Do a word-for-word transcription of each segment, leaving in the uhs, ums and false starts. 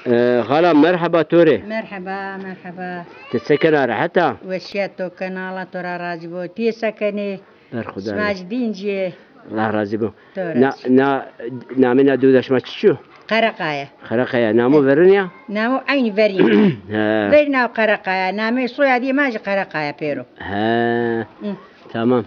E, xala, merheba to rê. Merheba, merheba. Ti se kena, rehet a? Weşîya to kena, Allah to ra razî bo. Ti se kenê? Berxudar. Sima jî dîn jî. Allah razî bo. To ra jî. Na, na, namê na dew de şima çi çî yo? Qereqaya. Qereqaya. Namo verîn ya? Namo eynî verîn. He. Verîn a Qereqaya. Namê soyadî ma jî Qereqaya pêro. He. Hı. Tamam.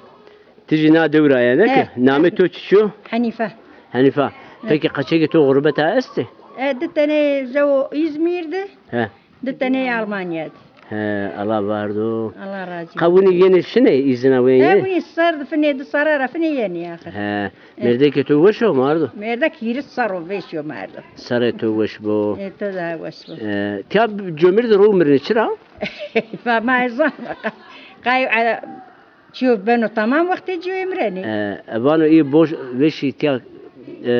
Ti jî na dew ra ya, ne ki? He. Namê to çi çî yo? Henîfe. Henîfe. He. Peki qeçekê to xurbet a estê? E, di tenê jewo Îzmîr de. He. Di tenê Almanya de. He, Allah vardo. Allah razî bo. Qa winî yenê şinê, îzina wê yenê? He, winî ser de finê, di serra ra finê yenê axir. He. He. Mêrdekê to weş o, mardo? Mêrdek hîris serr o, weş o mardo. Serrê to weş bo. E, to da weş bo. E, tiya comêrdî ro mirinê, çira? Va ma ez zan. Qay, e, çîyo beno tamam, wextê ci êmrenê. E, e, vano î boş, weşî tiya, e,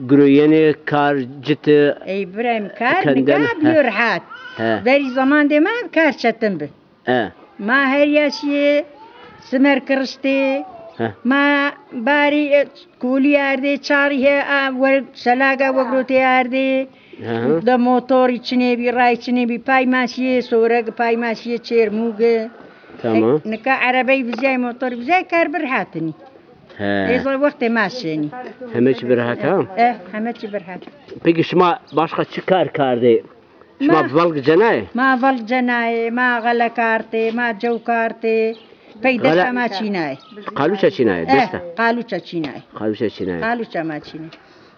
giroyenê, kar, citi. Ey birayim, kar kendem, nika bîyo rehat. He. Verî zamandê ma kar çetin bi. E. Ma herîya şîyê, simer kiriştê. He. Ma barî, e, kolî ardê, çarî he, a, wer, şelaga wegirotê ardê. Hı hı. De motorî çinê bî, ray çinê bî, pay ma şîyê Soreg, pay ma şîyê Çêrmûg. Tamam. E, nika erebey vizayê, motorî vizayê, kar bi rehatinî. He. Êza wextê ma şenî. Heme çî bi rehat ha? E, heme çî bi rehat. Peki şima başka çi kar kardê? Şima velg cenayê? Ma velg cenayê, ma xele kartê, ma cew kartê. Pey desta ma çînayê. Qalûça çînayê, desta? E, qalûça çînayê. Qalûça çînayê. Qalûça ma çînê.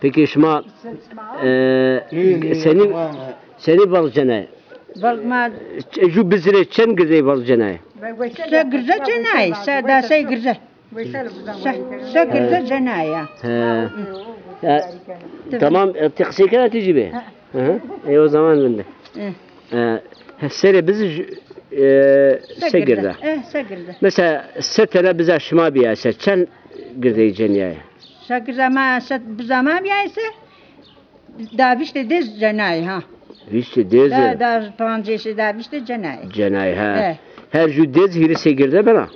Peki şima, e, senî, senî velg cenayê? Velg ma... Ju bizirê çend girdey velg cenayê? Se girze cenayê, se da sey girze. Se, se girze cenayê ya. He. Ya, tamam, e, ti qisey kena ti jî bê. Hı hı. E, o zaman vinde. E, he, serê bizi ju-, e, se girde. E, se girde. Mesela se tene biza şima bîyayse, çend girdey cenîyayê? Se girde ma, se biza ma bîyayse, da vîştê dêz cenayê ha. Vîştê dêz? Da, da pancêşê, da vîştê cenayê. Cenayê ha. He. Her ju dêz hîrisê girde bena?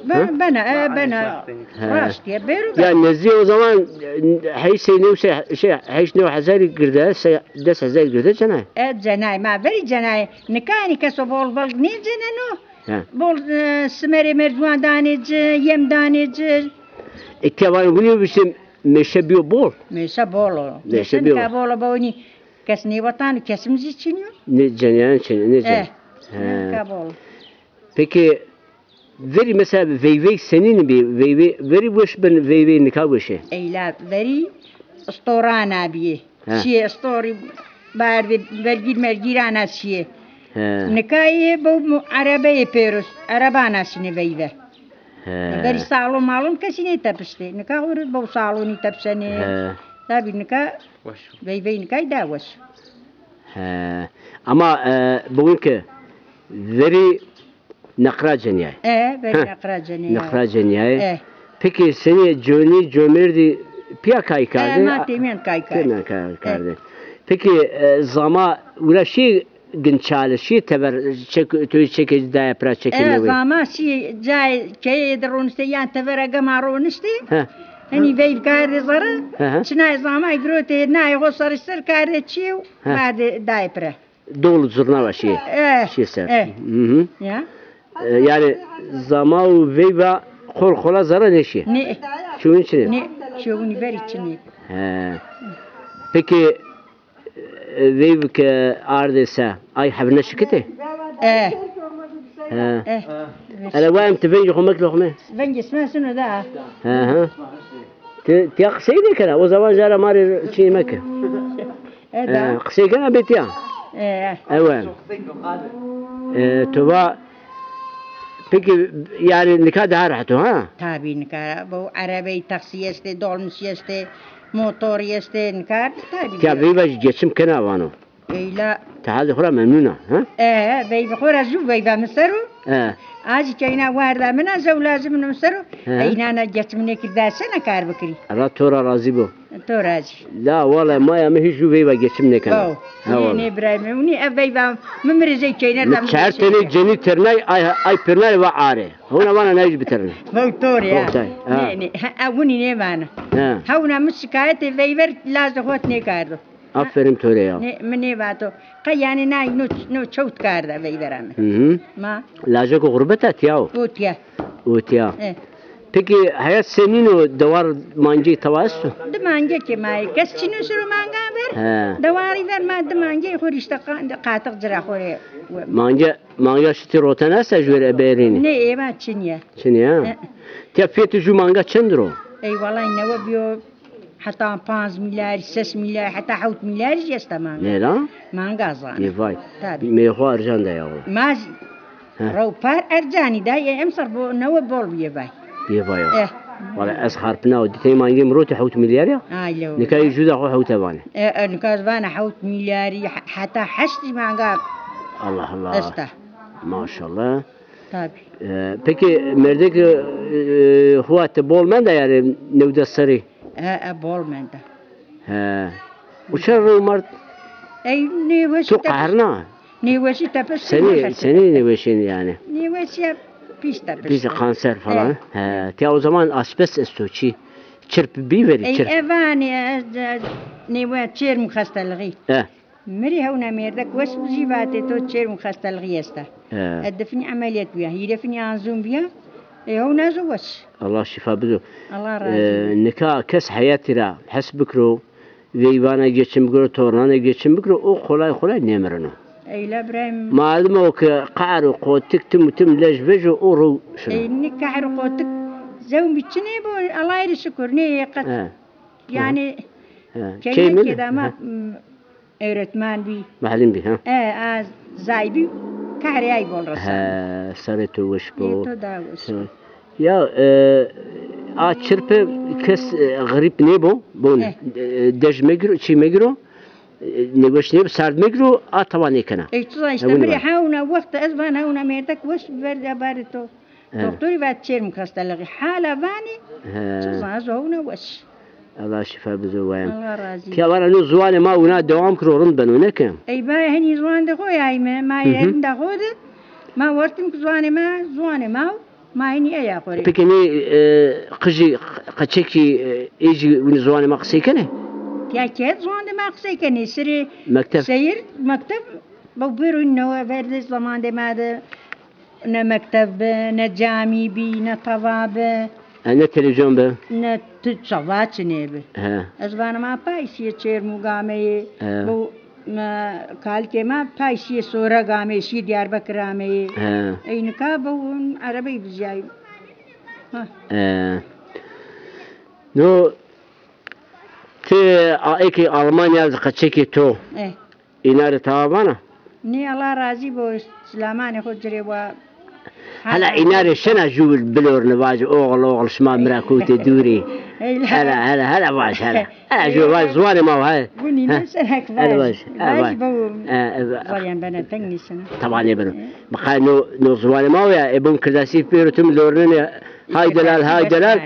Bena, e, bena. He. Rast ya, bêro bena. Ya nezdî o zaman, e, heştê new se, şey, heşt new hezarî girde, se, des hezarî girde cenayê. E, cenayê, ma verî cenayê. Nika enî keso bol bol nêceneno. He. Bol, e, simerê merdiwan danê ci, yem danê ci. E, kevan winî bişim. Mêşe bîyo bol? Mêşe bol o. Mêşe bîyo. Nika bol o, ba winî kes nêwetano, kesim zî çinîyo. Nêcenîyano çinî, nêcen. Eh, he. Nika bol o. Peki, verî mesela veyvey senîn bî? Veyvey, verî weş bin, veyvey nika weş ê? Eyla verî istorana bîyê. He. Şîyê istorî bardê, vergîr mergîrana şîyê. He. Nika yê bo mu-, erebeyê pêro, erebana şinê veyve. He. Verî salon malon kesî nêtepiştê. Nika hurî bo salonî tepişenê. He. Tabî nika veyvey nika da weş. He. Ama, e, bugün ki verî neqra cenîyayê. E, verî neqra cenîyayê. Neqra cenîyayê. E. Peki senî conî, comêrdî pîya kay kardê? E, ma têmîyan kay kardê. Têmîyan kay kardê. E. Peki, e, zama wira şî gin çali, şî tever çek, toyî çekê ci daye pira çekê newê. E, zama şî cayê keyeyê de roniştê, yan tevera gema roniştê. He. Henî veyv kardê zere, he he, çinayê zama girotê, nayê xo serî ser kardê çî û, he, bardê daye pira. Dol zurna va şî. E, şî ser. E. Hı hı. Ya. E, yani zama û veyva xor xola zere nêşî. Nê. Çewin çinê. Nê, çewinî verî çinê. He. Peki, e, veyv ke ardê se, ay hevne şikitê? E. He. E. Ele wa em ti vengê xo mek loxme. Vengê sime sino da. He he. Ti, tiya qisey nêkena, o zaman jara ma rê çî meke. E, da. E, qisey kena bê tiya. E. Ewe. E, to va, peki, yani nika daha rahat o, ha? Tabî nika, bu erebey, taksî estê, dolmuşî estê, motorî estê, nika tabî. Tiya veyva jî geçim kena vano. Eyla. Ti halê xo ra memnun a, ha? E, veyvê xo ra jû veyva mi ser o. E. A jî keyna warda min a, jew lazim min o mi ser o. He. Eynana geçim nêkir, daha sena kar bikirî. Allah to ra razî bo. To ra jî. La wala maya mi hîç jû veyva geçim nêkena. Ho. Ha, nê, wala. Nê birayê mi, winî ev veyva mi, mi rê zey keyner da mi. Çar tenê cenî tirnay, ay, ay pirnay va arê. Hona vana nay jî bitirne. Ho, to rê ya. Ho, tay, ha. Nê, nê, ha, winî nêvana. Ha. Hewna mi şikayetê veyver lazê xo nêkardo. Aferin to rê ya. Nê, mi nêvato. Qe yanî nay no, no çewt kar de veyvera mi. Hı hı. Ma. Lajeko xurbet a tiya o? O tiya. O tiya. E. Peki heyat senîn o, dewar mangê tawa esto? Di mange ke ma yê. Kes çîno siro mangan ver. He. Dewarî ver ma di mange xo rîşte qa-, qatix cira xo rê. Mange, manga şitî roten esta jû rê eberînî? Nê, êva çin ya. Çin ya? E. Tiya fiyetê jû manga çend ro? Ey, walay newe biyo. Heta panc milyarî, ses milyarî, heta hewt milyarî jî esta manga. Nê ra? Manga zana. Ê vay. Tabî. Meyê xo erjan de ya o. Ma jî. Heh. Rew par ercanî da, ê emser bo newe bol bîye vay. Bîye vay o. Eh. Wala ez xarpina o. Ditey mangê mirotî hewt milyar ya. Ay lew. Nika yê jû da xo hewte vanê. E, e, nika ez vana hewt milyarî, he-, heta heşt jî manga. Allah Allah. Esta. Maşallah. Tabî. E, peki mêrdek, e, e, huwa ti bol menda yanî newdes serrî? E, e, bol menda. He. Û çer rew merd? Ey, nêweşî. Tu qehrna? Nêweşî tepişt. Senî, senî nêweşîn yanî? Nêweşîya pîs tepişt. Pîs kanser falan. Evet. He. Tiya o zaman asbest esto çi? Çirp bî verî, çirp. Ey, evanî, e, e, nêwe çêrm xestelixî. E. Mirî hewna mêrdek weş bi jî vatê to çêrm xestelixî esta. He. E, difinî emeliyat bîya, hîrefinî anzûn bîya. E, hewna zû weş. Allah şîfa bido. Allah razî bo. E, nika kes heyatî ra hes bikiro, veyvana geçim bikiro, tornana geçim bikiro, o kolay kolay nêmirino. Eyla birayê mi. Mardimo ke qehr û qotik tim û tim lej vejo, o rew şino. Ey, nî qehr û qotik zewm bî çinê bo, Allahî rê şukur, nê yê qet. He. Yanî, he, keynekê de ma, he, m, öğretmen bî. Muallim bî, ha. E, a, zay bî, qehrê ay bol resan. He, serê to weş bo. Yê to da weş bo. He. Ya, e, a çirpe kes, e, xerîb nêbo, bon, e, dej megiro, çî megiro, e, nêweş nêbo, serd megiro, a tawa nêkena. Ey, tu zan îşte, mi rê hewna wext ez van hewna mêrdek weş ver de barê to. He. Doktorî vat çêrm xestelixî. Hala vanî, he, tu zan ez hewna weş. Allah şîfa bido wayem. Allah razî. Tiya vana no ziwanê ma wina dewam kiro rind beno, neke? Ey, ma henî ziwan de xo yayme, ma, hı hı, yerinde xo de, ma wertim ki ziwanê ma, ziwanê ma, ma henî eya xo rê. Peki nê, e, qijî, qeçekî, e, ê jî winî ziwanê ma qisey kenê? Tiya ke ziwan de ma qisey kenê, sirê mekteb, seyir, mekteb, bo bêro newe verdê ziwan de ma de. Ne mekteb bi, ne camî bî, ne tava bi. E, ne televîzyon bi. Ne tu çava çinê bi. He. Ez vanima pay şîyê Çêrmûg ameyê. He. Bu, me, kalikê ma pay şîyê Soreg ameyê, şîyê Diyarbekir ameyê. He. Ey nika bu erebey vijyayî. Ha. E. No, ti a, êkê Almanya, qeçekê to. E. Îna rê tawa vana? Nê, Allah razî bo, silamanê xo ci rê wa. Hela îna rê şena jû bilorne, vajê oxil, oxil, şima mi ra kewtê dûrî. Hela, hela, hela vaj, hela. Hela jû vaj, ziwanê ma wa, he. Gunî ne senek vaj. Hela vaj, hela vaj. Vaj bo. He, he. Zaryan bena teng nîsena. Tawa nêbeno. Biqay no, no ziwanê ma ya, e, bun kirdasî pêro tim lornenê, hay delal, hay delal.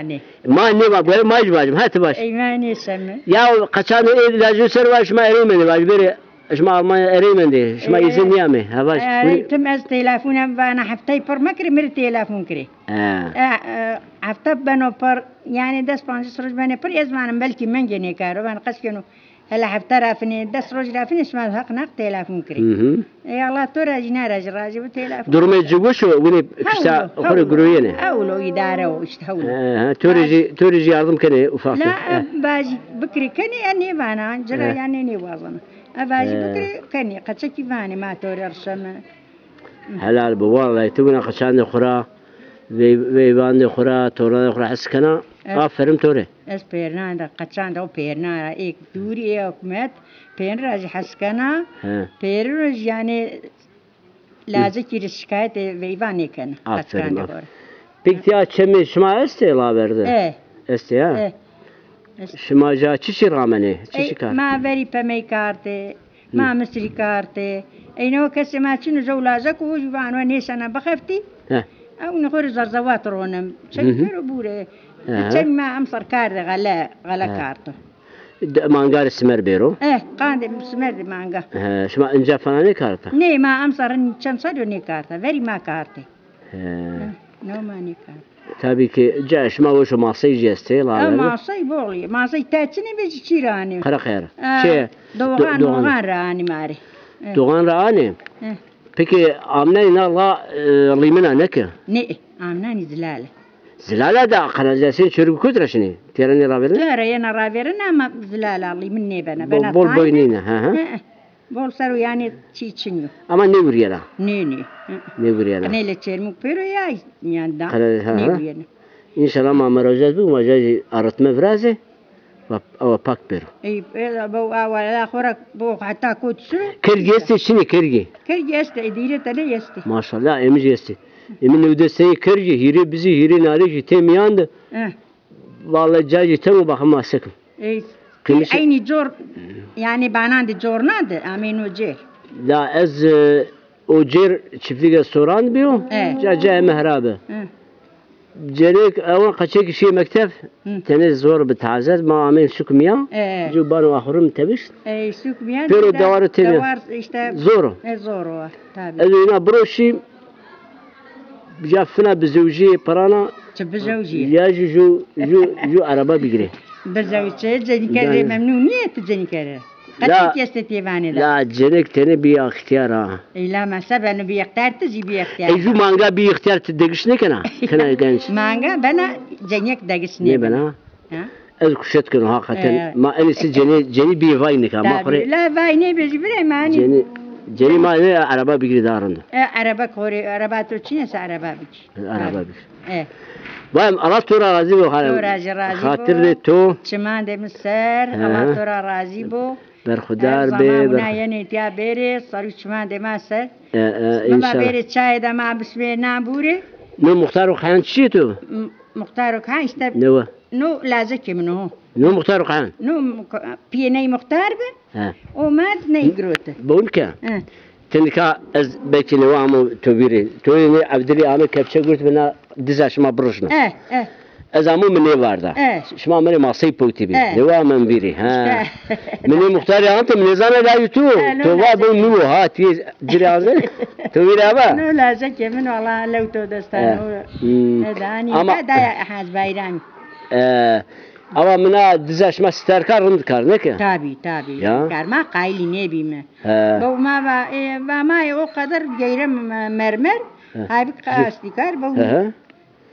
Ma nêva, bu ma jî vajim, ha ti vaj. Ey, ma nêseme. Ya qeçan ê lajê ser vaj, şima erey mendê, vaj bêrê. Şima Almanya erey mendê, şima, e, îzin nîyamê. Ha, vaj. E, erey tim ez telefon em vana heftey pir mekirê, mi rê telefon kirê. Ha. E, e, hefte beno pir, yanî des pancês roj benê pir, ez vanim belkî mengê nêkaro, van qes keno. Hele hefte ra finê, des roj ra finê, şima heq naq telefon kirê. Hı hı. Ey Allah to ra jî, na ra jî razî bo telefon. Durumê ci weş o, winî pişta xo rê guroyêne. Hewl o, îdare o, îşte hewl o. He, he, to rê jî, to rê jî yardim kenê ufak. La, e, bajî bikirê kenê, e, nêvana, ci ra yanî nêwazena. E, bajî bikirê kenê, qeçekî vanê ma to rê rişeme. Helal bo, wallahî ti wina qeçandê xo ra, vey-, veyvandê xo ra, tornandê xo ra hes kena. E. Aferin to rê. Ez pêrina de, qeçan de o pêrina ra, ê dûrî ê hukmet, pêrin ra jî hes kena. He. Pêrin ra jî yanî lazekî rê şikayetê veyvan nêkena. Aferin, aferin. Peki tiya çemê şima estê laver de? E. Estê, ha? E. Est. Şima ja çiçî ramenê? Çiçî kar? Ey, ma verî pemey kartê, ma misrî kartê. Eyno kesê ma çin o, jew lazek o, jî vano nêsena bixeftî. He. Ew nê xo rê zerzewat ronim. Çek pêro bûrê. He. Çend ma emser kar de xele, xele karto. De, manga rê simer bêro? Eh, qandê simer de manga. He, şima inca falan nêkarta? Nê, ma emser çend serrî yo nêkarta. Verî ma kartê. He. He, no ma nêkarta. Tabî ki ca şima weş o, masey jî estê, la. E, masey bol î. Masey te çinê be jî çî ra anî. Qereqer. E, çi? Doxan, doxan ra anî ma rê. E. Doxan ra anî? E. Peki amnenî na la, e, lîmina neke? Nê, amnenî zilale. Zilale de kanalîzasyon çorî kotî ra şinê? Têra nêravêrine? Têra yena ravêrine ama zilale lîmin nêbena. Bol, bol boy nîne, he, he. He, he. Bol ser o yanî çî çin yo. Ama nêgurîyena? Nê, nê. Nêgurîyena. Qinê le Çermûg pêro ya, yanî da. Qinê, ha, ha. Nêgurîyena. Înşallah ma merocaz bik, ma ca jî arritme virazê. Wa, awa pak pêro. Ey, e, bo, awa, la xora, bo, heta kot su. Kergî estê, çinê kergî? Kergî estê, e, dîre tene estê. Maşallah, emi jî estê. Emi newde sey kergî, hîrê bizî, hîrê narê jî tê mîyan de. Eh. Vallahi ca jî temo, baxim ma se kim. Ey, qîmiş eynî cor, yanî banan de cor na de, amên o cêr. La ez, e, o cêr çiftlik ez soran bîyo, e, ca, ca eme hera bi. E. Cenêk ewan qeçekî şîyê mekteb, hı, tenê zor bi taze, ma amên suk mîyan, e, cû bano axurim tebişt. E, suk mîyan. Pêro de dewar têne. Dewar îşte zor o. E, zor o, tabî. Ez ina biro şî, ya fina bizewjîyê pirana. Çi bizewjîyê? Ya jû, jû, jû, jû araba bigirê. Bizewjî, cenîke rê memnun nîyê ti cenîke rê? Qeçekî estê têvanê de? La cenêk tenê bî extîyar ha. Ey la ma se beno bî extîyar, ti jî bî extîyar. Ey jû manga bî extîyar ti degiş nêkena? Kena genç. Manga bena, cenîyek degiş nêbena. Nêbena? Ha? Ez kuşet keno haqeten. E. Ma en iyisi cenî, cenî bî vay nêka. Ma xo rê. Tabî. La vay nêbê jî birê ma hanî. Cenî, cenî ma ê araba bigirî daha rind. E, araba xo rê, araba to çin ê se araba bigî. Araba bî. E. Vay, Allah to ra razî bo, xatir. To ra jî razî bo. Xatir de to. Çimandê mi ser, he, Allah to ra razî bo. Berxudar be. Her zaman wina yenê tîya bêrê, sarî çimandê ma ser. E, e, înşallah. Bêrê çayê de ma bismê nan bûrê. No muxtar û qeyan çi yê to? M-, muxtar û qeyan îşte. Ne wa? No lajekê min o. No muxtar û qeyan? No mu-, pîyê ney muxtar bi. He. O merd ney girote. Bon ke. He. Ti nika ez belkî newe amo to vîrê. To yê nê Evdilî ame kepçe gurt bi na diza şima birojno. Eh, eh. Ez amo mi nêvarda. Eh. Şima mi rê masey powtî bî. Eh. Newe ame mi vîrî. Ha. Eh. Mi nê muxtarî ante mi nêzana layî tu. Eh, to va bo nû ha, ti ci rê azê. To vîrê ava? No lajekê min wala lew to destan. Eh. Hmm. Eh, danî. Ama da ya Hacî Bayramî. Eh, ama mi na diza şima star kar, rind kar neke? Tabî, tabî. Ya. Kar ma qayîlî nêbîme. He. Bo ma va, e, va ma, e, o qeder geyre me-, mermer, he, hay bi qastî kar, bo. He, he.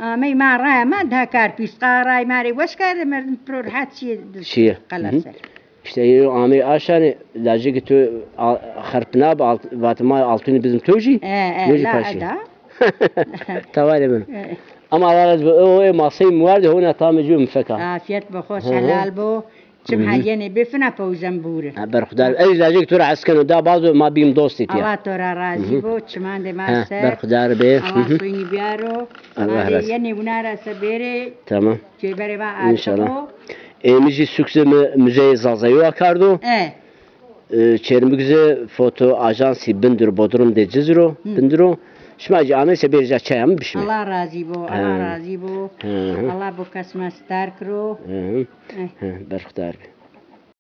Amey ma raya ma daha kar pîs, qa ray ma rê weş kerde, merdim piro rehet şîye. Şîye. Qala ser. Hı hı. İşte yo amey aşanê, lajekî to al-, xerpina bi, alt-, vatê ma altûnî bizim to jî. E, e, yo jî la paşî. Eda. Tawarê min. E. Ama Allah razı olsun. O, o, e, masey mi wardî, hona tamê jû mi feka. Afiyet bo, xo helal bo. Çim ha yenê bê fina powzen bûre. Ha, berxudar. Ez lajek to ra hes keno, da bazo ma bîm dostê tîya. Allah to ra razî bo, çimandê ma ser. Berxudar be. Allah soynî biyaro. Allah razı. Yenê wina ra se bêrê. Tamam. Kêberê va. İnşallah. Ê mi jî sukse mi müzeyê Zazayo akardo. E. E, Çermik ze foto ajansî bindir Bodrum de Ciziro, bindir o. Şima jî ameyse bêrê ca çaya mi bişimê. Allah razî bo, Allah razî bo. He. Allah bo kesma star kiro. He. Berxudar be.